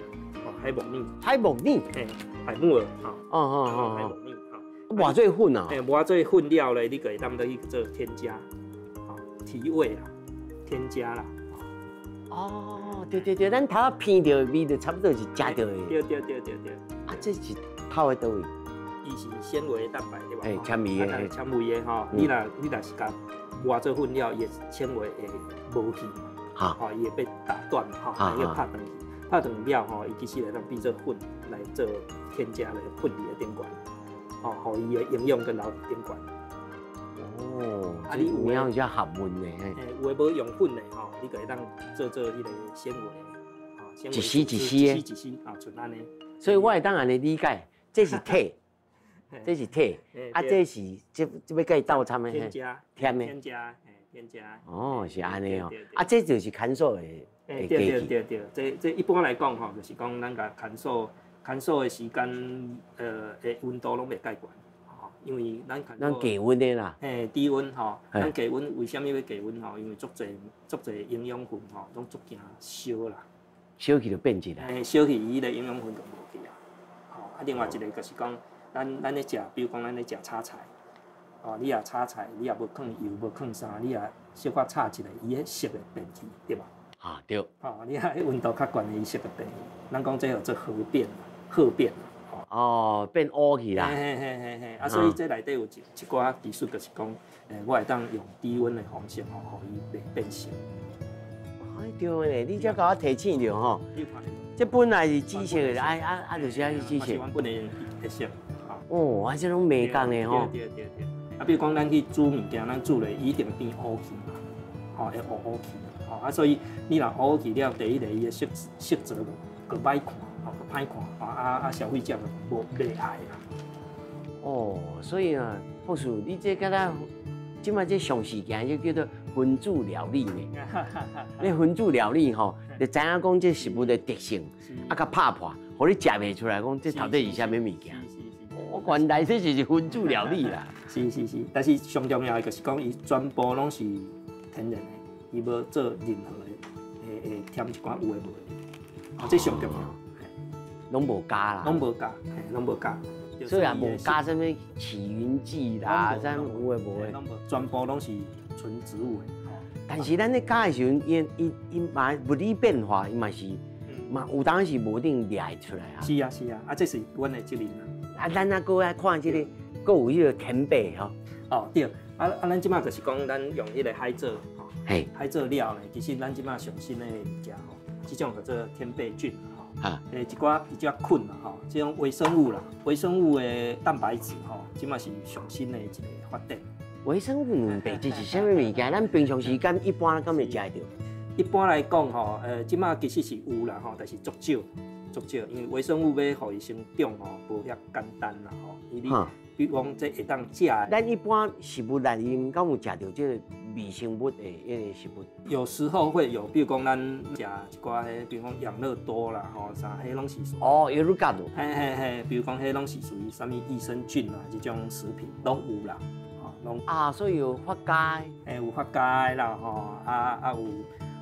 哦，海木耳，海木耳，嘿，海木耳，吼，哦哦哦，海木耳，吼，磨做粉啊，嘿，磨做粉了咧，你就会当落去做添加，吼，提味啦，添加啦，哦，对对对，咱头仔闻著的味就差不多是食著的，对对对对对，啊，这是透佇佗位？伊是纤维蛋白对吧？嘿，纤维的，纤维的吼，你若是共磨做粉了，伊的纤维会无去。吼，伊会被打断嘛，吼，伊会拍断去，拍断了吼，伊其实会当变做粉来做添加咧粉伫咧顶悬，吼，予伊的营养阁留伫顶悬。哦，啊，你有影有遮学问呢？嘿，有的无用粉的吼，你就会当做彼个纤维，吼，一丝一丝的，一丝一丝啊，賰按呢。所以我会当按呢理解，这是铁，这是铁，啊，这是这欲共伊斗掺的，添加，添的，添加。添加。哦，是按呢哦，啊，这就是牵索的。对对对对，这一般来讲吼，就是讲咱共牵索牵索的时间，的温度拢袂介悬，吼，因为咱牵咱低温的啦。嘿，低温吼，咱低温为啥物欲低温吼？因为足济足济营养分吼，拢足惊烧啦。烧去就变质啦。欸，烧去伊彼个营养分就无去啊。吼，啊，另外一个就是讲，咱咧食，比如讲咱咧食炒菜，哦，你若炒菜，你若无放油，无放啥，你若小可炒一下，伊彼色会变去，对吧？啊，对。吼，你若彼温度较悬的，伊色会变去。咱讲这叫做褐变，褐变。哦，变乌去啦。嘿嘿嘿嘿嘿，啊，所以这内底有一寡技术，就是讲，我会当用低温的方式吼，予伊袂变色。哎，对咧，你才共我提醒著吼。这本来是紫色的，啊啊啊，就是爱紫色。原本的特色。哦，啊，这拢美感的吼。对对对。啊，比如讲，咱去煮物件，咱煮咧，伊一定会变乌去嘛，吼，会乌乌去。吼，啊，所以你若乌去了，第一个伊的色泽阁歹看，吼，阁歹看，啊啊，消费者就无袂爱啦。哦，所以啊，博士，你这敢若这摆这上时行，就叫做分子料理呢。你分子料理吼，就知影讲这食物的特性，啊，共拍破，予你食袂出来，讲这到底是啥物物件。哦，原来这就是分子料理啦。是是是，但是上重要的就是讲，伊全部拢是天然的，伊无做任何的会添一寡有的无的，哦，这上重要。拢无加啦。拢无加，嘿，拢无加。所以也无加啥物起云剂啦，啥有的无的。拢无，全部拢是纯植物的。但是咱咧加的时阵，伊伊伊嘛物理变化，伊嘛是嘛有当时无一定掠会出来啊。是啊是啊，啊这是阮的责任啊。啊，咱啊阁爱看这个，阁有彼个天贝吼。哦对，啊啊，咱这摆就是讲，咱用彼个海藻吼，海藻料呢，其实咱这摆上新的物件吼，这种叫做天贝菌吼。啊，一寡一寡菌啦吼，这种微生物啦，微生物的蛋白质吼，这摆是上新的一个发展。微生物蛋白质是啥物物件？咱平常时间一般敢会食会著？一般来讲吼，这摆其实是有啦吼，但是足少，足少，因为微生物欲予伊生长吼，无遐简单啦吼。伊你比如讲这会当食的。咱一般食物内面敢有食著这个微生物的彼个食物？有时候会有，比如讲咱食一寡彼，比如讲养乐多啦吼，啥彼拢是属。哦，有乳胶。嘿嘿嘿，比如讲彼拢是属于啥物益生菌啦，这种食品拢有啦，吼拢。啊，所以有发酵。嘿，有发酵的啦吼，啊啊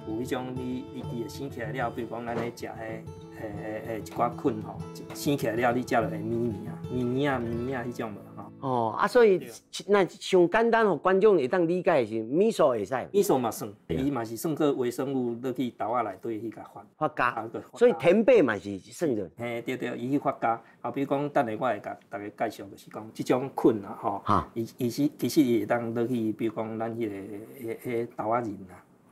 有彼种你伊会生起来了，比如讲咱咧食彼。一寡菌吼，生起来了，你食落会绵绵啊、绵绵啊、绵绵啊彼种无吼。哦，啊，所以那上简单，予观众会当理解的是，味素会使。味素嘛算，伊嘛是算做微生物落去豆仔内底去共发发酵。所以天贝嘛是算做。嘿，对对，伊去发酵。啊，比如讲，等下我会共大家介绍，就是讲这种菌啊，吼，伊伊是其实伊会当落去，比如讲咱彼个彼豆仔仁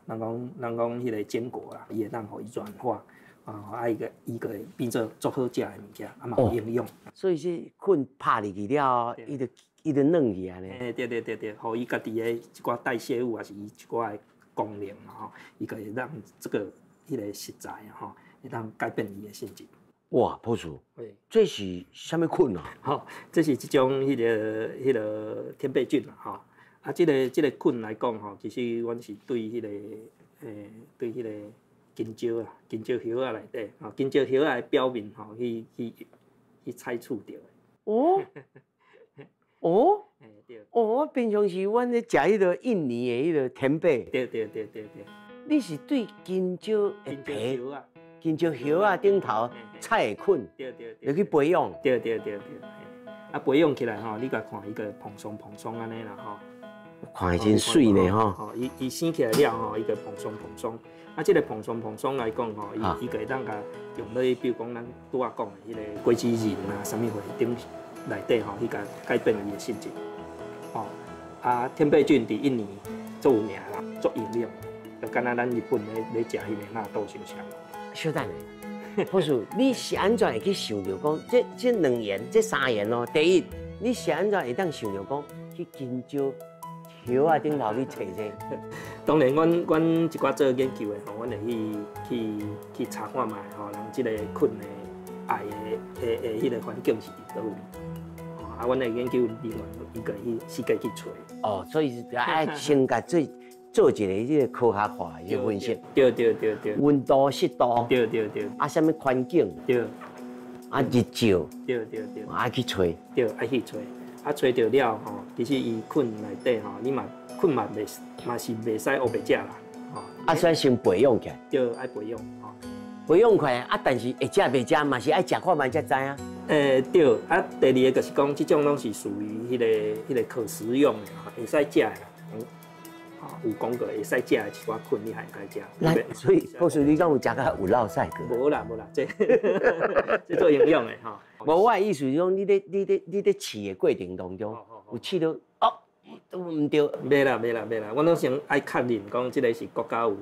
啊，人讲彼个坚果啦，伊会当予伊软化。啊，伊个会变做足好食的物件，啊嘛有营养。所以这菌拍入去了，伊就软去按呢。嘿，对对对对，予伊家己的一寡代谢物，抑是伊一寡的功能吼，伊个会让这个彼个食材吼，会当改变伊的性质。哇，博士，这是啥物菌啊？吼，这是这种彼个天贝菌啦，吼。啊，这个菌来讲吼，其实阮是对彼个香蕉啊，香蕉叶仔内底，吼，香蕉叶仔的表面吼，去采取著的。哦，哦，对。哦，我平常时阮咧食彼个印尼的彼个天贝。对对对对对。你是对香蕉的皮、香蕉叶仔顶头采的菌，对对，入去培养。对对对对。啊，培养起来吼，你共看伊个蓬松蓬松按呢啦吼。看起真媠呢吼。吼，伊生起来了吼，伊个蓬松蓬松。啊，这个蓬松蓬松来讲吼，伊伊个会当共用落去，比如讲咱拄仔讲的彼个果子仁啊，啥物货顶内底吼，去共改变伊的性质。吼，啊，天贝菌伫印尼足有名啦，足营养，就敢若咱日本咧食彼个纳豆相像。稍等下，博士，你是按怎会去想著讲这两元、这三元哦？第一，你是按怎会当想著讲去香蕉叶仔顶头去揣这？当然，阮一寡做研究的吼，阮会去查看觅吼，人这个菌的爱的彼个环境是伫佗位。啊，阮的研究人员伊个去四界去揣。哦，所以是爱先共做一个这个科学化的分析。对对对对。温度、湿度。对对对。啊，啥物环境？对。啊，日照。对对对。爱去揣。对，爱去揣。啊，揣著了吼，其实伊菌内底吼，你嘛菌嘛袂嘛是袂使乌白食啦，吼。啊，所以先培养起来。对，爱培养吼。培養起來啊，但是會食袂食嘛是愛食看覓才知啊。對，啊，第二个就是講，這種攏是屬於彼個可食用的，會使食的啦。有講過會使食的一寡菌，你還會使食。所以博士，你敢有食甲有落屎過？無啦無啦，這做營養的吼。無，我的意思是講，你咧試的過程當中，有試到哦，都毋對。袂啦袂啦袂啦，我攏先愛確認講，這个是國家有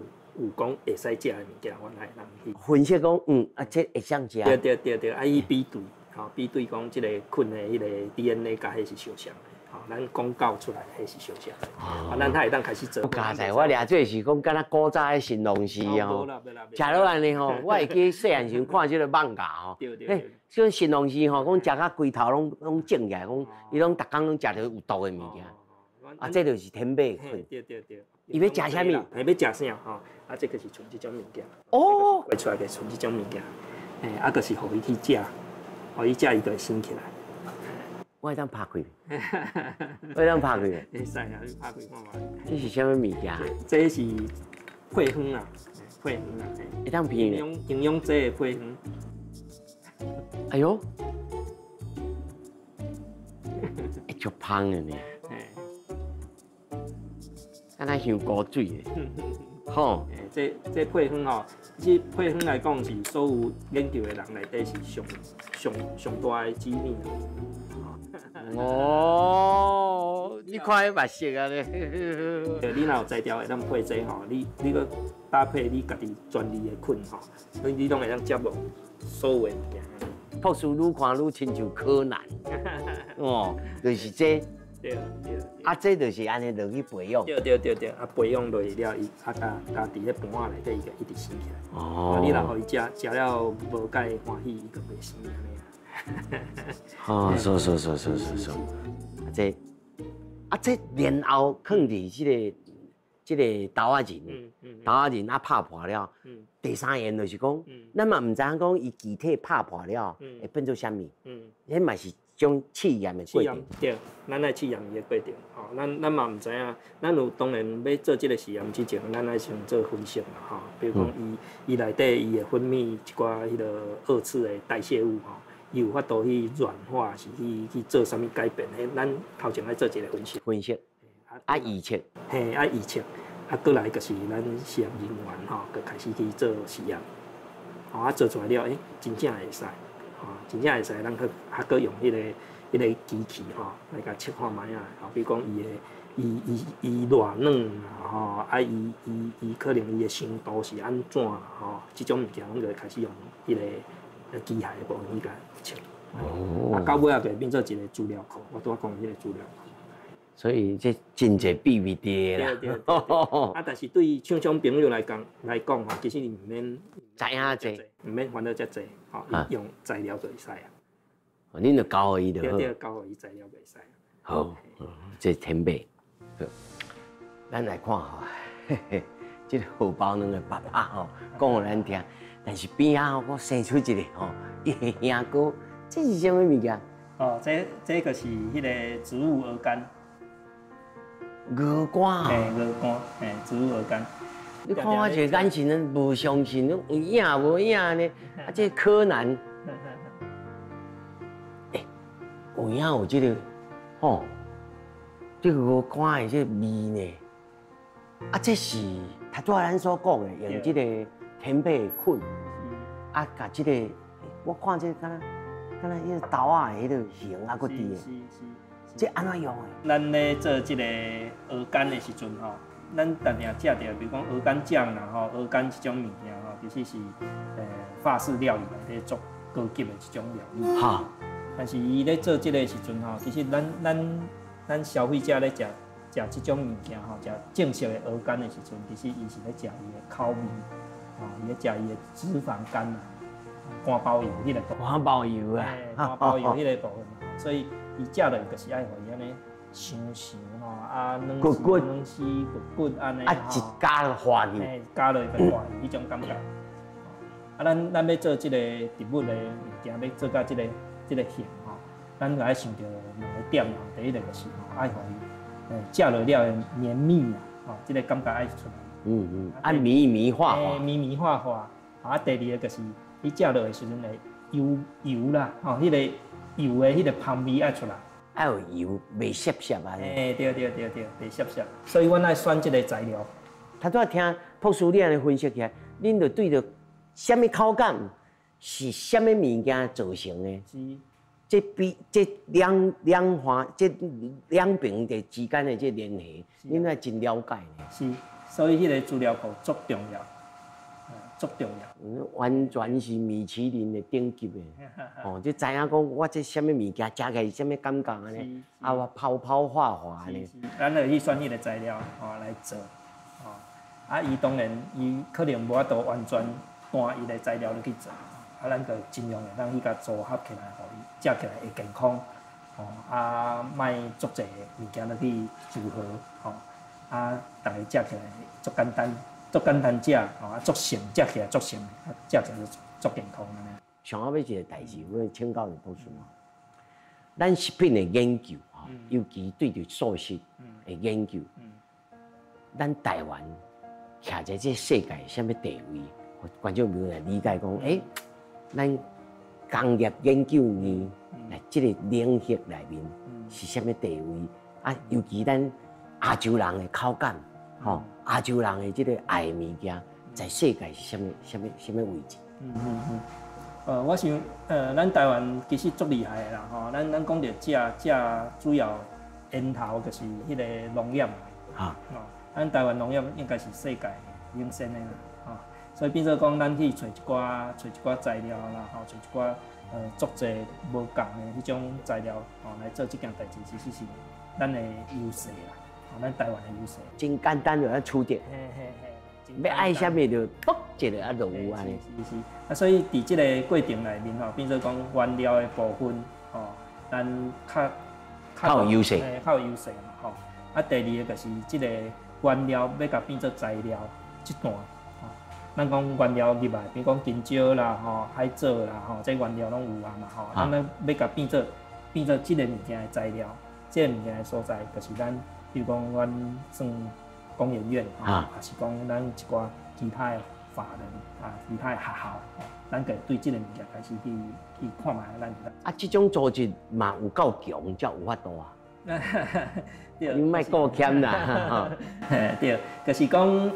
講會使食的物件，我才會當去分析講，啊，這會當食。對對對對，愛去比對，吼，比對講這个菌的彼个 DNA 佮彼是相像的，吼，咱廣告出來彼是相像的，啊，咱才會當開始做。佳哉，我掠做是講，敢若古早的神農氏吼，食落按呢吼，我會記細漢時陣看這个漫畫吼，對對對，這神農氏吼，講食甲規頭攏腫起來，講伊攏逐工攏食著有毒的物件，啊，這就是天馬菌。對對對。伊欲食啥物？伊欲食啥吼？啊，這個是像這種物件。哦。畫出來就像這種物件，啊，就是予伊去食，予伊食，伊就會生起來。我會當拍開，我會當拍開。會使啊，你拍開看覓。這是啥物物件？這是配方啊，配方啊。會當片。營養劑的配方。哎喲，會足芳的呢。敢若香菇水的，吼！這配方吼，這配方來講是所有研究的人內底是上上上大的機密。哦，你看彼目色啊咧。對，你若有材料會當配這吼，你閣搭配你家己專利的菌吼，你攏會當接落所有的物件。博士愈看愈親像柯南，哦，就是這。對對，啊，這就是按呢落去培養。對對對對，啊，培養落去了，伊啊加加佇咧盤仔內底，伊就一直生起來。哦。你若予伊食食了無介歡喜，伊就袂生按呢。哦，是是是是是是。啊，這啊這然後囥佇這個豆仔仁，豆仔仁啊拍破了。第三樣就是講，咱嘛毋知影講伊具體拍破了會變做啥物。彼嘛是。種試驗的過程，對，咱愛試驗伊的過程，吼，咱嘛毋知影，咱有當然欲做這个實驗之前，咱愛先做分析嘛，吼，比如講伊內底伊會分泌一寡彼个二次的代謝物，吼，伊有法度去軟化，是去做啥物改變？彼咱頭前愛做一个分析。分析，啊預測，嘿，啊預測，啊過來就是咱實驗人員吼，就開始去做實驗，吼，啊做出來了，欸，真正會使。吼，真正會使，咱閣還閣用彼个機器吼來共測看覓啊。吼，比如講伊的伊偌軟啦，吼，啊伊可能伊的深度是按怎吼，這種物件阮就會開始用彼个機械的部分去共測。哦。啊，到尾仔就會變做一个資料庫，我拄仔講彼个資料庫。所以這真濟秘密佇啦。對對對。啊，但是對廠商朋友來講吼，其實伊毋免知影濟，毋免煩惱遮濟，吼，用材料就會使啊。恁就交予伊就好。對對，交予伊材料就會使。好，這天馬。好，咱來看吼，這个荷包卵的爸爸吼，講予咱聽。但是邊仔吼，閣生出一个吼，伊的兄哥，這是啥物物件？哦，這個是彼个植物鵝肝。鵝肝。嘿，鵝肝，嘿，植物鵝肝。你看我這個眼神，無相信，有影無影呢？啊，這柯南，欸，有影有這个，吼，這个鵝肝的這个味呢？啊，這是頭拄仔咱所講的，用這个天馬的菌，啊，共這个，我看這个敢若彼个豆仔的彼个形啊，閣佇的。這按怎用的？咱咧做這个鵝肝的時陣吼，咱定定食著，比如講鵝肝醬啦吼，鵝肝這種物件吼，其實是法式料理內底足高級的一種料理。哈。但是伊咧做這个時陣吼，其實咱消費者咧食這種物件吼，食正式的鵝肝的時陣，其實伊是咧食伊的口味，吼，伊咧食伊的脂肪肝啊，肝包油彼个部分。肝包油啊。肝包油彼个部分，所以。伊食落就是愛予伊按呢香香吼，啊軟絲軟絲骨骨按呢啊一加化去，嘿，加落去化去彼種感覺。啊，咱欲做這個植物的物件，欲做到這個型吼，咱就愛想著兩個點啦。第一个就是吼，愛予伊食落了的綿密啊，吼，這個感覺愛出來。啊綿綿化化。綿綿化化，啊，第二个就是你食落的時陣會油油啦，吼，彼個油的彼個香味愛出來。愛有油，袂澀澀啊。欸，對對對對，袂澀澀。所以阮愛選這個材料。頭拄仔聽博士你按呢分析起來，恁就對著啥物口感是啥物物件造成的？是。這比這兩兩環這兩邊的之間的這聯繫，恁愛真了解呢。是，所以彼個資料庫足重要，足重要。完全是米其林的頂級的，哦，就知影講我這啥物物件食起來是啥物感覺按呢？啊，我泡泡化化按呢。咱就去選彼個材料吼來做，吼，啊，伊當然伊可能無法度完全單一个材料落去做。啊，咱就盡量會當去共組合起來，予伊食起來會健康，吼啊，莫足濟物件落去組合，吼啊，逐家食起來足簡單，足簡單食，吼啊，足省，食起來足省，啊，食起來足健康按呢。上後尾一個代誌，我請教你博士吼，咱食品的研究吼，尤其對著素食的研究，咱台灣徛在這世界啥物地位？觀眾朋友來理解講，欸，咱工業研究院來這個領域內面是啥物地位？啊，尤其咱亞洲人的口感，吼，亞洲人的這個愛的物件，在世界是啥物、啥物、啥物位置？我想，咱台灣其實足厲害的啦，吼，咱講著食食主要源頭就是彼個農業嘛，哈，哦，咱台灣農業應該是世界領先的啦，吼。所以變做講，咱去揣一寡揣一寡材料啦，吼，揣一寡足濟無仝的彼種材料，吼，來做這件代誌，其實是咱的優勢啦，吼，咱台灣的優勢。真簡單就來處理。嘿嘿嘿。欲愛啥物就卜一下啊，就有按呢。是是。啊，所以佇這個過程內面吼，變做講原料的部分，吼，咱較較有優勢，較有優勢嘛，吼。啊，第二個就是這個原料欲共變做材料這段。咱講原料入來，比如講香蕉啦、吼海藻啦、吼這原料攏有啊嘛，吼。咱欲共變做變做這個物件的材料，這個物件的所在，就是咱，比如講，阮算工研院，啊，抑是講咱一寡其他的法人啊，其他的學校，咱會對這個物件開始去去看覓咱。啊，這種組織嘛有夠強，才有法度啊。對，你莫顧欠啦。嘿，對，就是講，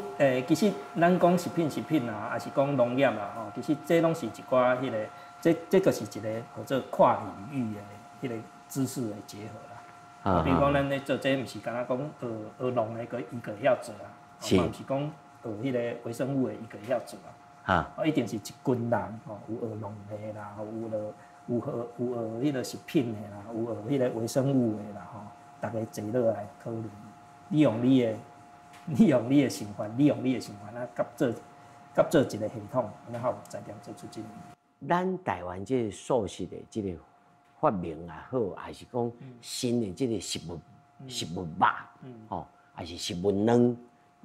其實咱講食品、食品啊，抑是講農業啦，吼，其實這攏是一寡彼個，這這就是一個號做跨領域的彼個知識的結合啦。啊，比如講，咱咧做這個，毋是干焦講學學農的，閣伊閣會曉做啊，嘛毋是講學彼個微生物的，伊閣會曉做啊。啊，一定是一群人吼，有學農的啦，有學有學有學彼個食品的啦，有學彼個微生物的啦，吼。逐家坐落來討論，你用你的，你用你的想法，你用你的想法，啊，合做合做一個系統，然後才料做出這個。咱台灣這個素食的這個發明也好，還是講新的這個食物，食物肉，吼，還是食物卵，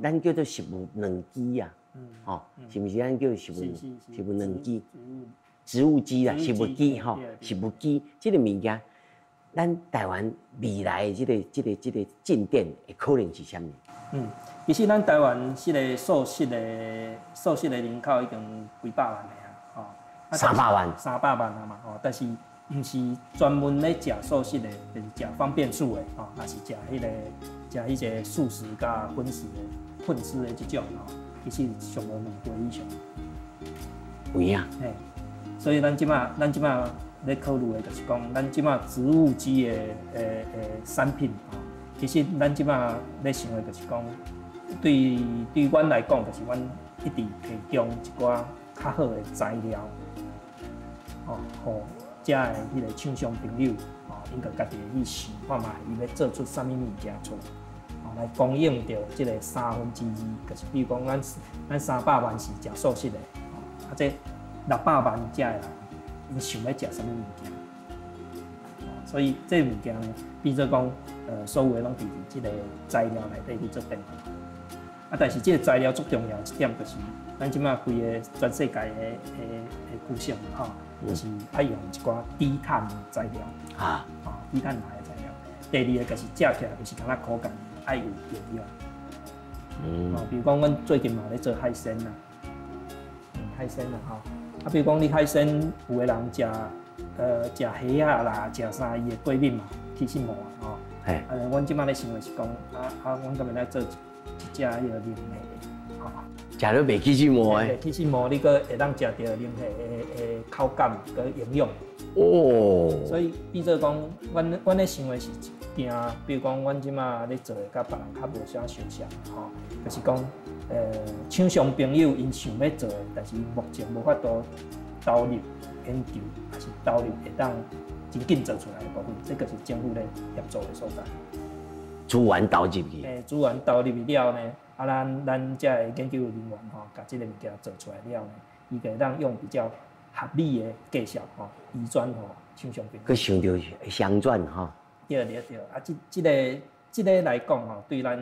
咱叫做食物卵雞啊，吼，是毋是咱叫食物食物卵雞？植物雞啦，食物雞吼，食物雞這個物件。咱台灣未來的這個、這個、這個進展會可能是啥物？嗯，其實咱台灣這個素食的素食的人口已經幾百萬个啊，吼，300萬，300萬啊嘛，吼，但是毋是專門咧食素食的，就是食方便素的，吼，抑是食彼個食彼個素食佮葷食的混吃的這種吼，其實上無兩倍以上。有影？嘿，所以咱這馬咱這馬。咧考慮的就是講，咱這馬植物基的的產品吼，其實咱這馬咧想的就是講，對對阮來講，就是阮一直提供一寡較好的材料，吼，予遮的彼個廠商朋友，吼，𪜶就家己去想看覓，伊欲做出啥物物件出來，吼，來供應著這個2/3，就是比如講，咱咱300萬是食素食的，吼，啊，這600萬遮的人。𪜶想欲食啥物物件，所以這個物件呢，變做講，所有的攏佇這個材料內底去做變化。啊，但是這個材料足重要一點，就是咱這馬規个全世界的的的趨勢吼，就是愛用一寡低碳的材料啊，低碳來的材料。第二個就是食起來毋是干焦口感，愛有營養。嗯。比如講，阮最近嘛咧做海鮮啦，海鮮啦吼。啊，比如講你海鮮，有的人食食蝦仔啦，食啥伊會過敏嘛，起翅毛啊吼。啊，阮這擺咧想的是講，啊，阮敢欲來做一隻彼個龍蝦，吼。食了袂起翅毛的。袂起翅毛，你閣會當食著龍蝦的口感佮營養。所以變做講，阮咧想的是一件，比如講，阮這擺咧做的，佮別人較無啥相像，吼，就是講，廠商朋友𪜶想欲做的，但是目前無法度投入研究，抑是投入會當真緊做出來的部分，這個是政府咧協助的所在。資源投入去。資源投入去了呢，啊，咱遮的研究人員吼，共這个物件做出來了呢，伊就會當用比較合理的價數吼，移轉予廠商朋友。閣想著雙轉吼。對對對，啊，這個來講吼，對咱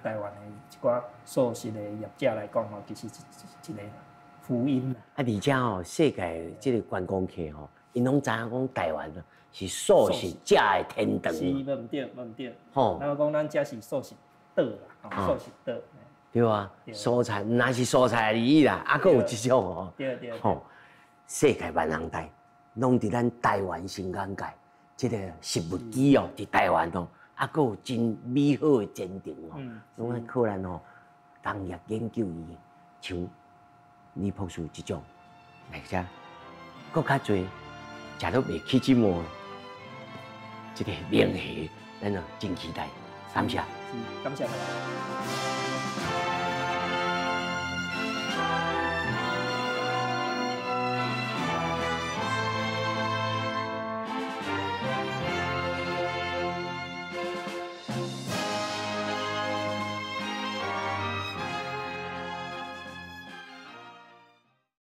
台灣的一寡素食的業者來講吼，其實是一個福音啦。啊，而且吼，世界這个觀光客吼，𪜶攏知影講台灣是素食者的天堂。是，無毋對，無毋對。吼，咱講咱遮是素食島啦，素食島。對啊，蔬菜毋但是蔬菜而已啦，啊，閣有這種吼。對對。吼，世界萬人代，攏佇咱台灣新港界，這个食物機哦，佇台灣哦，啊，閣有真美好的前程哦，攏愛靠咱吼，工業研究院，像李博士這種來遮，閣較濟食了袂起翅毛的，這个龍蝦，咱哦真期待，感謝。是，感謝。